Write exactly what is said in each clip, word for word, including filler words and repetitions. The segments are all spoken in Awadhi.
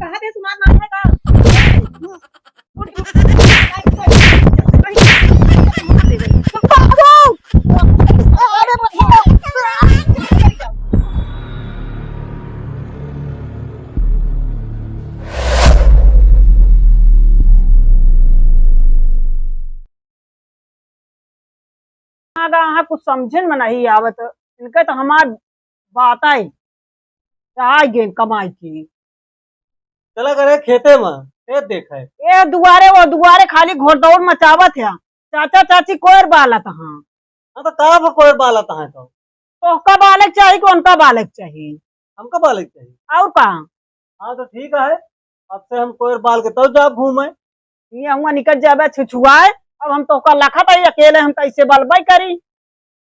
कहा दे, सुनात ना है का? उठ, उठ। बाबू! अरे, ना रहा है, कुछ समझे में नहीं आवत। इनके तो हमार बात आई, आ गए कमाई की। चला करे खेते में, खेत देखे। ए दुआरे वो दुआरे खाली घोड़दौड़ मचावत है। चाचा चाची कोयर बालत हाँ। हाँ तो का भा कोयर बालत हाँ तो? तोहका बालक चाही कि उनका बालक चाही? हमका बालक चाही। और का? हाँ तो ठीक है, अब से हम कोयर बाल के तब जाब घूमे। ये हुआ निकल जाबे छुछुआए, अब हम तोहका लखत है अकेले हम कैसे बलबई करी?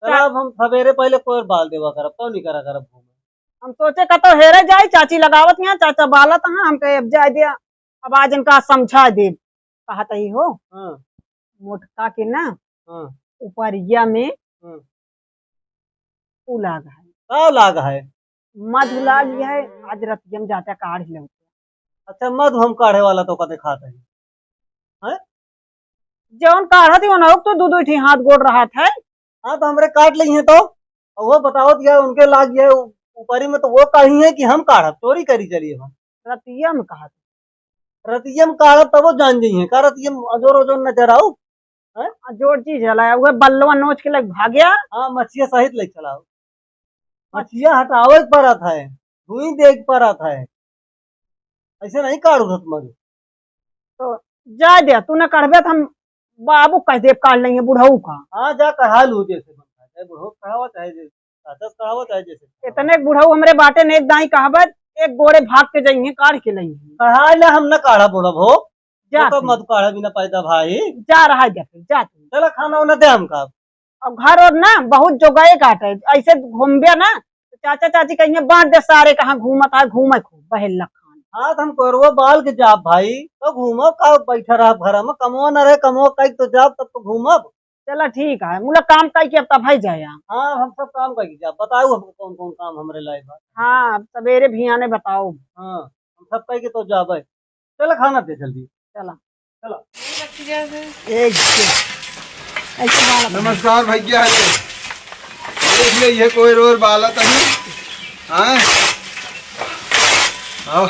चला, अब हम सवेरे पहले कोयर बाल देवा करब, तब निकरा करब घूमे। हम सोचे कतो हेरे जाई, चाची लगावत यहाँ, चाचा बालत हाँ, हम कहे अब जाए दिया, अब आज इनका समझा देब। कहत ही हो, हाँ। मोटका के ना, हाँ। उपरिया में हाँ। उ लाग है। का लाग है? मधु लाग है, आज रतिया में जाता काढ़ लेउ। अच्छा, मधु हम काढ़े वाला तो का देखात है। हैं? जौन काढ़त ही, ओनहु तो दू दू ठी हाथ गोड़ रहत है। हाँ, तो हमरे काट लेइहैं तो। और वो बतावत गया, उनके लाग गया उ-, ऊपरी में, तो वो कही है कि हम काढ़ब, चोरी करी चलिए हम। रतिया में कहत। रतिया में काढ़ब, तब वो जान जइहैं। का रतिया में अजोर अजोर नजर आऊ? हैं? अजोर चीज हला, उहे बल्लवा नोच के लग भाग्या। हाँ, मछिया सहित ले चलाओ। मछिया हटावे के परत है, धुई दे के परत है। ऐसे नहीं काढ़ू रत मधु। तो जाए दे, तू न काढ़बे तो हम बाबू कह देब काढ़ लेंगे बुढ़ऊ का। हाँ, जा कढ़ा लू जैसे बनता है, चाहे बुढ़ऊ कढ़ावा, चाहे जे-, चाचा से कढ़ावा, चाहे जैसे कढ़ावा। इतने बुढ़ऊ हमरे बाटे ने एक दाई कहबे, एक गोड़े भाग के जाइए, काढ़ के लइए। कढ़ा ले, हम न काढ़ा बुढ़ऊ हो। जा तो कब तू। मत काढ़ा बिना पैदा भाई। जा रहा है, जा फिर, जा तू। चला खाना उना दे हमका। अब घर और ना बहुत जोगाए काटे, ऐसे घूमबे ना, तो चाचा चाची कहिए, "बांट दे सारे, कहाँ घूमत है, घूमे खूब, बहेल लखान।" हाँ, तो हम कोरवा बाल के जाब भाई, तो घूमो का, बैठा रहा घर में, कमो न रहे, कमो कई तो जाब, तब तो घूमब। चला ठीक है, मुला काम कई के अब तब है जाया। हाँ, हम सब काम कई के जाब, बताओ हमको कौन कौन काम हमरे लाए बा। हाँ, सवेरे भी आने बताओ। हाँ, हम सब कई के तो जाबे। चला खाना दे जल्दी। चला। चला। एक, ऐसे वाला। नमस्कार भैया, अरे। देख ले, ये कोयर ओयर बालत है। हाँ? आओ।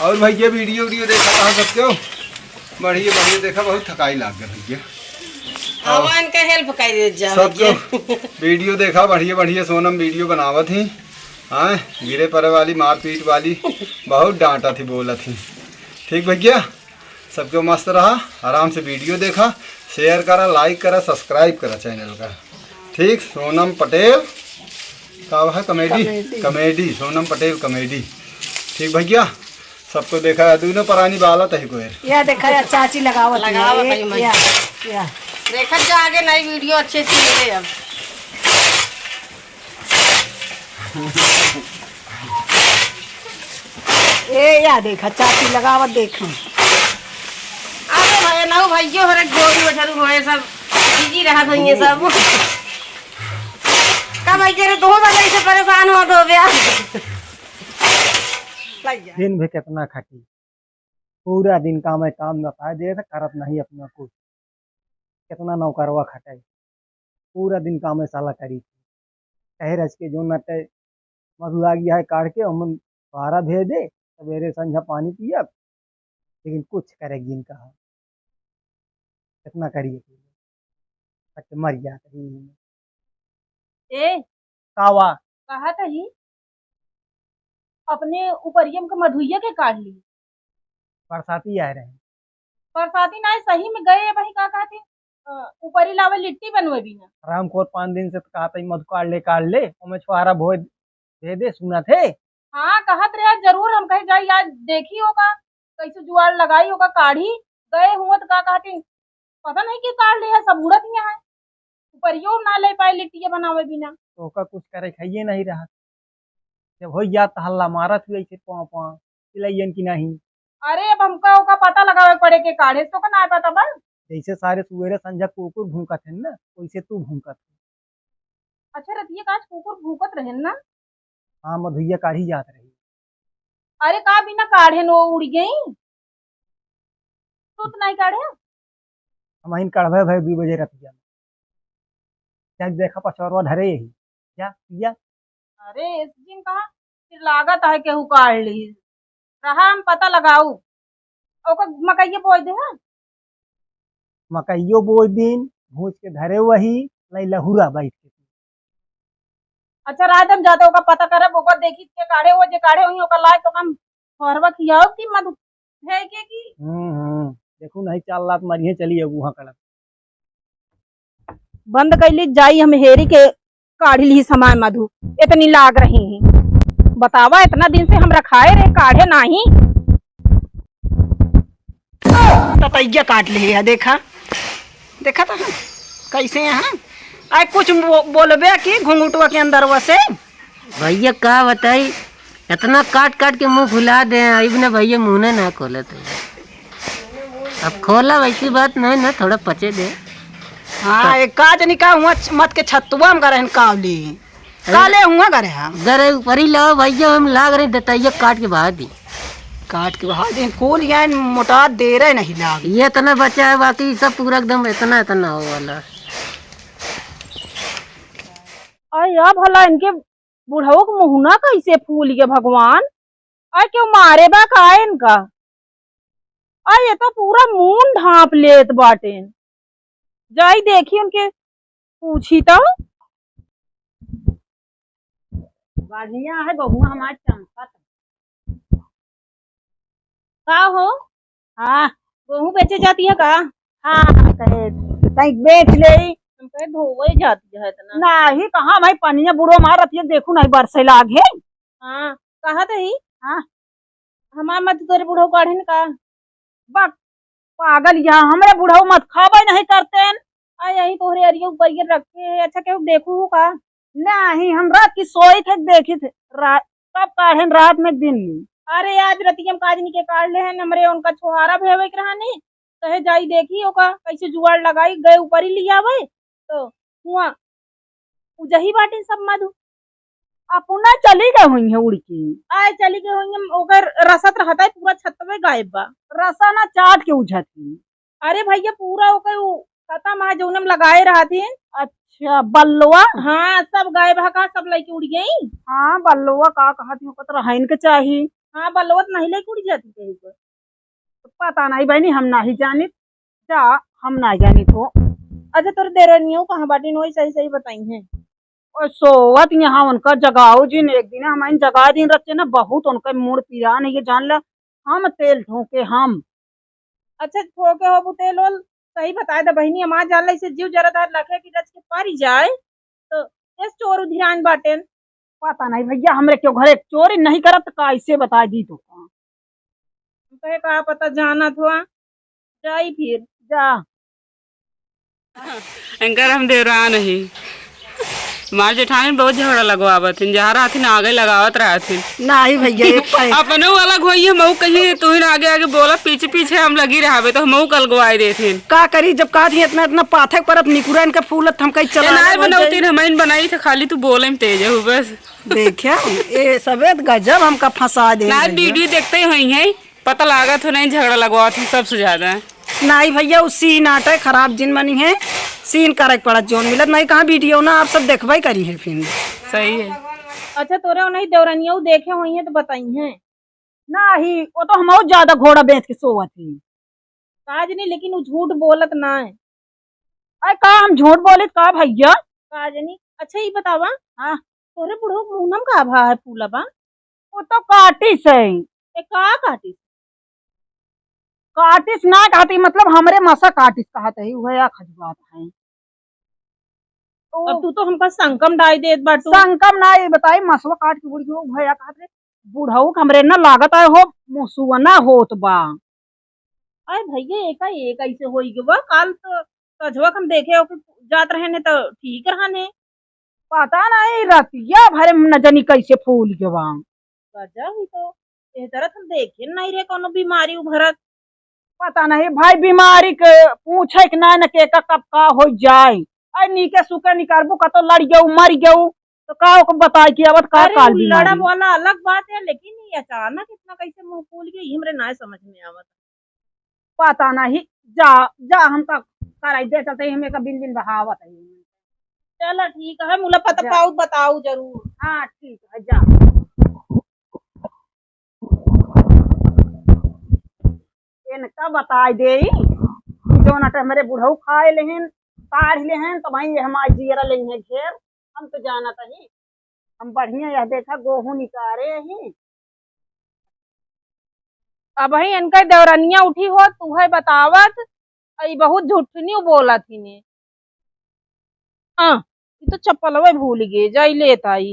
और भैया, video, video देखा कहाँ सबके हो? बढ़िया, बढ़िया, देखा, बहुत थकाई लाग गया भैया। आओ। आवा, इनका help कर दे जा सबको भैया। Video देखा, बढ़िया, बढ़िया, सोनम video बनावत ही। हाँ, गिरे पड़े वाली, मारपीट वाली, बहुत डांटत ही, बोलत ही। ठीक भैया, सबके मस्त रहा, आराम से video देखा, share करा, like करा, subscribe करा channel का। ठीक, सोनम पटेल का है comedy? Comedy। Comedy, सोनम पटेल comedy। ठीक भैया, सबको देखा है, दोनों परानी बालत ही कोयर। या देखा या, चाची लगावत है, लगावत है, एक, मैं। या, या। देखत जा आगे नई video अच्छी अच्छी मिले अब। ए, या देखा, चाची लगावत देखा। अरे भाई, ना भैया, हर एक गोरू बछरू होए, सब busy रहत होइए सब। का भाई, करे दो बजे से परेशान होत हो गया। दिन भी कितना खटी, पूरा दिन काम है, काम न पाए, देर से करत नहीं अपना कुछ। कितना नौकरवा खटाई, पूरा दिन काम है साला करी। कहे रच के जो नटे मधु लाग गया है काढ़ के, हम बारह भेज दे, सवेरे संझा पानी पियब, लेकिन कुछ करे जिन कहा, कितना करिए, तक मर जात है। ए, कावा? कहा तही, अपने उपरियम के मधुइया के काढ़ ली। बरसाती आए रहे। बरसाती ना, सही में गए, वही का कहते, अ, ऊपरी लावे लिट्टी बनवे बिना। राम को पाँच दिन से तो कहा था, "मधु काढ़ ले, काढ़ ले, ओमे छुहारा भोज दे दे, सुनत है।" हाँ, कहत रहे, जरूर हम कहे जाई, आज देखी होगा, कैसे जुआड़ लगाई होगा, काढ़ी गए हुआ तो का कहती, पता नहीं कि काढ़ ले है, सब उड़त यहाँ है, उपरियो ना ले पाए लिट्टिया बनावे बिना। तो ओका कुछ करे खाइए नहीं रहा, जब हो जात हल्ला मारत हुई ऐसे पाँव पाँव चिल्लाइयन कि नहीं। अरे, अब हमका ओका पता लगावे पड़े के काढ़े, तो का ना पता बा। जैसे सारे सुबेरे संझा कुकुर भूंकत है ना, वैसे तू भूंकत है। अच्छा, रतिया का आज कुकुर भूंकत रहे ना? हाँ, मधुइया काढ़ी जात रही। अरे का बिना काढ़े नो उड़ गई? तू तो नहीं काढ़े? हम इन काढ़बे भाई दू बजे रतिया में। जा देखा पछौरवा धरे यही। जा, पिया। अरे, इस दिन कहा, फिर लागत है केहू काढ़ ली। रहा हम पता लगाऊ। ओकर मकइये बोइ दे, हाँ? मकइयो बोइ दिन, भूज के धरे वही, लई लहुरा बैठ के। अच्छा, रात हम जाते ओकर पता करब, ओकर देखी के काढ़े, वो जे काढ़े होई, ओकर लायक तो हम फरवा खियाओ कि मत है के की? हम्म, हम्म। देखू नहीं, चाल लात मारिये, चली अब वहाँ कड़क। बंद कैली जाई, हम हेरी के काढ़ी ली समय मधु, इतनी लाग रही है। बतावा, इतना दिन से हम रखाए रहे, काढ़े नाही। ततैया काट ली है, देखा, देखा तो कैसे यहाँ। आए कुछ बो-, बोलबे कि घुंघुटवा के अंदरवा से। भैया का बताई, इतना काट काट के मुंह फुला दे, अब ना भैया मुंह ना, ना खोलत है। अब खोला वैसी बात नहीं ना, थोड़ा पचे दे। हाँ, एक का जनी का हुआ छ-, मत के छतुआ में गरे हैं कावली। अरे काले हुआ गरे हैं। गरे ऊपरी लो भैया, हम लाग रहे दतैया काट के बहा दी। काट के बहा दे, कुल यान मोटा दे रहे नहीं लाग। ये इतना बचा है, बाकी सब पूरा एकदम इतना इतना हो वाला। अरे या भला इनके बुढ़ऊ के मुहना कैसे फूल गया भगवान? अरे क्यों मारे बा का इनका? अरे ये तो पूरा मुंह ढांप लेत बाटेन। जाई देखी उनके, पूछी तो। बढ़िया है बहुआ हमार चमकत। का हो? हाँ। गेहूं बेचे जाती है का? हाँ, कहे, तई बेच ले। हम कहे धोवे जाती है इतना। नाही, कहाँ भाई, पनिया बुढ़ो मारत ये, देखू नहीं बरसे लाग है। हाँ, कहा तो ही। हाँ। हमार मत तोरे बुढ़ऊ काढ़े न का? बक, पागल, यहाँ हमरे बुढ़ऊ मत खाबे नहीं करते हैं। आ यही तोहरे अरियो ऊपर ये रखे है। अच्छा, केहू देखू हो का? नहीं, हम रात की सोई थे, देखी थे। रा-, कब काढ़े न, रात में, दिन में? अरे, आज रतिया में काजनी के काढ़ ले हैं, हमरे उनका छोहारा भेवे के रहा नहीं। कहे जाई देखी ओका कैसे जुगाड़ लगाई, गए ऊपर ही लियावे। तो हुआ उजही बाटे सब मधु। अपना चली गए हुई है उड़ के। आए चली गए हुई है, ओकर रसत रहता है, पूरा छतवे गायब बा। रसा ना चाट के उझत ही। अरे भैया, पूरा ओकर उ खतम है, जौने में लगाए रहत ही। अच्छा, बल्लवा? हाँ, सब गायब है का, सब लइके उड़ गई। हाँ, बल्लवा का कहत ही, ओकर तो रहन के चाही। हाँ, बल्लवा तो नहीं लइके उड़ जाती कहीं पर। पता नहीं बहनी, हम नहीं जानित। जा, हम ना जानी तो। अच्छा, तोर देरनियो कहाँ बाटिन, वही सही सही बताई हैं। ओए सोवत यहाँ उनका जगाओ जिन, एक दिन हम जगा दिन रखे ना, बहुत उनका मूड पिरान है, ये जान ले, हम तेल ठोके हम। अच्छा, ठोके होबू तेल ओल, सही बताए दे बहिनी, हमार जान ले, इसे जीव जरा दार लखे कि रच के परी जाए, तो ये चोर उधिरान बाटेन। पता नहीं भैया, हमरे क्यों घरे चोरी नहीं करत, कैसे बता दी तो का? कहे का पता जानत हुआ, जाई फिर। जा। इनकर हम देवरान ही। हमार जेठानी बहुत झगड़ा लगवावत हिन, जहाँ रहथिन आगे लगावत रहथिन। नाही भैया, एक पाए। अपनो अलग होई है, मऊ कहीं तू ही आगे आगे बोला, पीछे पीछे हम लगी रहबे, तो मऊ कल गवाई देथिन। का करी, जब कहा थी इतना इतना पाथक परत निकुरा इनका फूलत, हम कहीं ए, चला नाय ले, वही बनौती जाई। न, हम इन बनाई थे, खाली तू बोले में तेज हो बस। देखा, ये सबे तो गजब हमका फंसा दे ना, भैया। वीडियो देखते ही होई हैं, पता लागत हो नहीं, झगड़ा लगवात हो सबसे ज्यादा। नहीं भैया, उ सीन आटे खराब जिन मनी है, सीन करे के पड़त जोन मिलत नहीं, कहाँ वीडियो ना आप सब देखबे करी है फिर। सही है। अच्छा, तोरे नहीं देवरनिया देखे हुई है तो बताई है। नहीं, वो तो हम और ज्यादा घोड़ा बेच के सोवत ही। काजनी, लेकिन उ झूठ बोलत ना है। अरे का हम झूठ बोलित का भैया? काजनी, अच्छा ई बतावा, हाँ। तोरे बुढ़ऊ के मुहनम का भा है फूला बा? वो तो काटिस है। ए, का काटिस? काटिस ना कहती, मतलब हमरे मसा काटिस कहत है, उहे या खजुआत है। तो अब तू तो हमका संकम डाई देत बाटू। संकम ना, ये बताई, मसवा काट के बुढ़ऊ, उहे या कहत है, बुढ़ऊ के हमरे ना लागत है हो, मुसुआ ना होत बा। अरे भैया, एका एक ऐसे होई गवा, काल तो सजवा हम देखे हो कि जात रहने तो ठीक रहने। पता नहीं रतिया भरे में न जानी कैसे फूल गवा। गजब ही तो, एह तरह हम देखे नहीं रे कोनो बीमारी उभरत। पता नहीं भाई, बीमारी के पूछे के ना, न के का कब का हो जाए। अरे नीके सुके निकलबू, कतो लड़ गऊ, मर गऊ, तो का ओके बताए कि आवत का अरे, काल उ बीमारी। लड़ब वाला अलग बात है, लेकिन कि अचानक इतना कैसे मुँह फूल गया, ये हमरे नाय समझ में आवत। पता नहीं, जा, जा, हमका कराई दे, चलते ही हमें का बिन बिन बहावत है। चला ठीक है, मुला पता जा। पाऊ बताऊ जरूर। हाँ, ठीक है, जा। इनका बताई देई कि जौन अटे हमरे बुढ़ऊ खाए लेहेन, काढ़ लेहेन, तो भाई ये हमार जियरा लेहेन घेर। हम तो जानत ही, हम बढ़िया यह देखा गोहूँ निकारे ही। अबही इनका देवरनिया उठी हो, तुहे बतावत, ई बहुत झूठनियो बोलत ही ने। आ, ई तो चप्पलवे भूल गए, जाई लेत आई।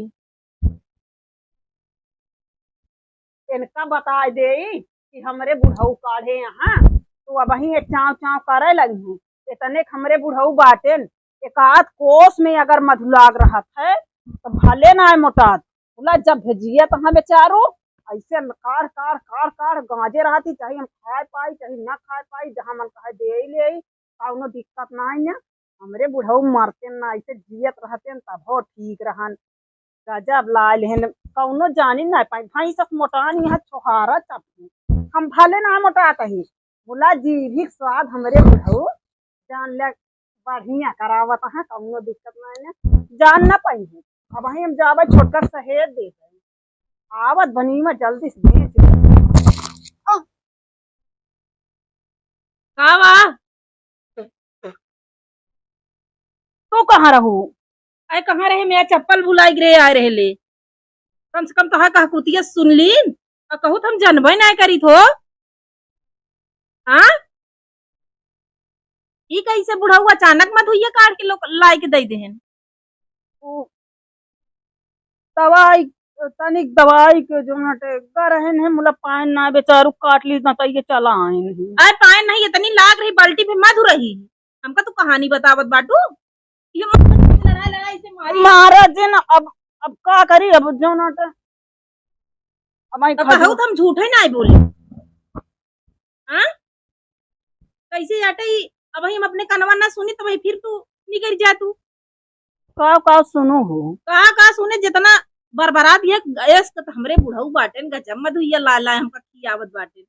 इनका बताई देई कि हमरे बुढ़ऊ काढ़े यहाँ, तो अबही ये चाव चाव करे लगी हैं। इतने क हमरे बुढ़ऊ बाटेन, एक आध कोस में अगर मधुलाग रहत है, तो भले ना मोटात। बोला, जब भेजिया तो हाँ बेचारो, ऐसे काढ़, काढ़, काढ़, काढ़ गांजे रहती, चाहे हम खाए पाई, चाहे ना खाए पाई, जहाँ मन कहे दे ले आई, कौनो दिक्कत ना है ना। हमरे बुढ़ऊ मरते ना, ऐसे जियत रहते न, तब हो ठीक रहन। गजब लाए लेहन, कौनो जानी ना पाई, भैंस अस मोटान यहाँ छोहारा चपकी। हम भले ना मोटात ही, बोला, जीभी क स्वाद हमरे बुढ़ऊ जान ले, बढ़िया करावत है, कौनो दिक्कत ना है ना, जान ना पाई है। अबही हम जाबे छोटकर सहेज दे है, आवत बनी में जल्दी से बेच दे। का बा? तू कहाँ रहू? अरे कहाँ रहे, मेरा चप्पल भुलाई गिरे आए रहे ले। कम से कम तोहार कहकुतिया सुन लीन, और कहूँ तो हम जनबे ना करी थो। हाँ, ई कैसे बुढ़ऊ अचानक मधुइया काढ़ के लोग लाई के दे देहन? उ दवाई, तनिक दवाई के जौन हटे, गरहन है, मुला पाइन ना बेचारू काट ली ना, तइये चला आइन है। अरे पाइन नहीं, इतनी लाग रही, बाल्टी पे मधु रही। हमका तू कहानी बतावत बाटू? ये मत लड़ाई, लड़ाई से मारी। महाराज जी ना, अब, अब का करी, अब जौन हटे, अब आई तो खजू- कहू तो हम झूठे ना बोले। हाँ? कैसे जाते ही, अब हम अपने कनवा ना सुनी, तो वही फिर तू निकल जा तू। का, का सुनो हो? का, का सुने, जितना बरबरा दिया गैस का, तो हमरे बुढ़ऊ बाटेन, गजब मधुइया ला, ला हमका खियावत बाटेन।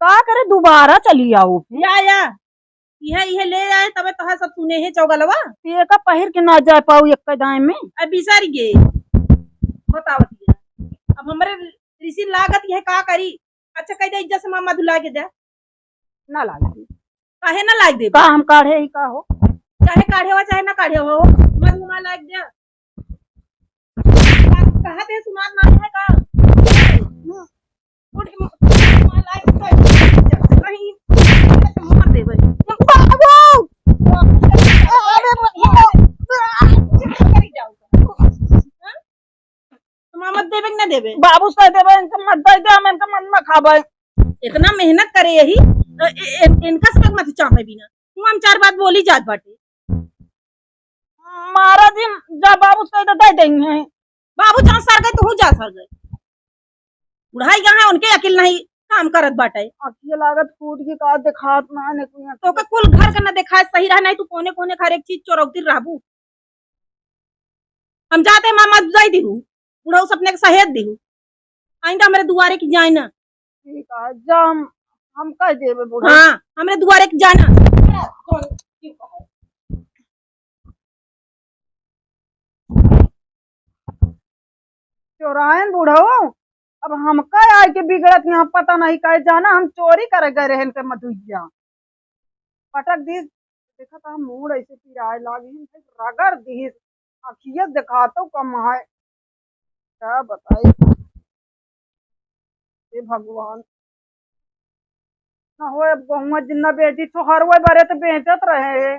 का करे, दोबारा चली आओ फिर। या, या, इहे, इहे ले आए, तबे तोहार सब सुने है चौगलवा। ये का पहिर के ना जाए पाऊ एक दाएं में। अब बिसर गे, बतावत है। अब हमरे ऋषि लागत यह का करी, अच्छा, कह दे, इज्जत से मामा दुला के दे। ना लाग दे। काहे ना लाग दे? का हम काढ़े ही का हो? चाहे काढ़े हो, चाहे ना काढ़े हो, मत घुमा लाग दे। कहा थे सुनात ना है का? उठ के म-, मार लाग दे। कहीं मार देबे। बाबू! अरे, करी जाओ। हाँ? तो माँ मत देबे कि ना देबे? बाबू से देबे, इनका मत दे दे, हम इनका मत ना खाबे। इतना मेहनत करे यही, अ, इ-, इन-, इनका से मत चापे बिना। तू हम चार बात बोली जात बाटे। महाराज जी, जा बाबू से दे देंगे। बाबू जहाँ सर गए, तू जा सर गए। बुढ़ाई कहाँ है, उनके अकिल नहीं काम करत बाटे। अकिल लागत फूट की का देखात ना है, कोई तो का कुल घर का ना देखाए सही रहा, नहीं तू कोने कोने का हर एक चीज चोरौती रहबू। हम जाते हैं, मामा जाई दिहू, बुढ़ऊ सपने के सहेज दिहू, आइंदा हमरे दुआरे की जाए ना। ठीक है, जा हम, हम कह देबे बुढ़ऊ। हाँ, हमरे दुआरे की जाना। चोरायन बुढ़ऊ, अब हमका आए के बिगड़त यहाँ, पता नहीं कहे जाना, हम चोरी करे गए रहन के मधुइया। पटक दीस, देखा था मूड़ ऐसे पिराए लागी, रगड़ दीस, अखिया देखातो कम है। का बताई? हे भगवान, ना हो अब गहुआ जिन्ना बेची, छोहरवे बरे तो बेचत रहे,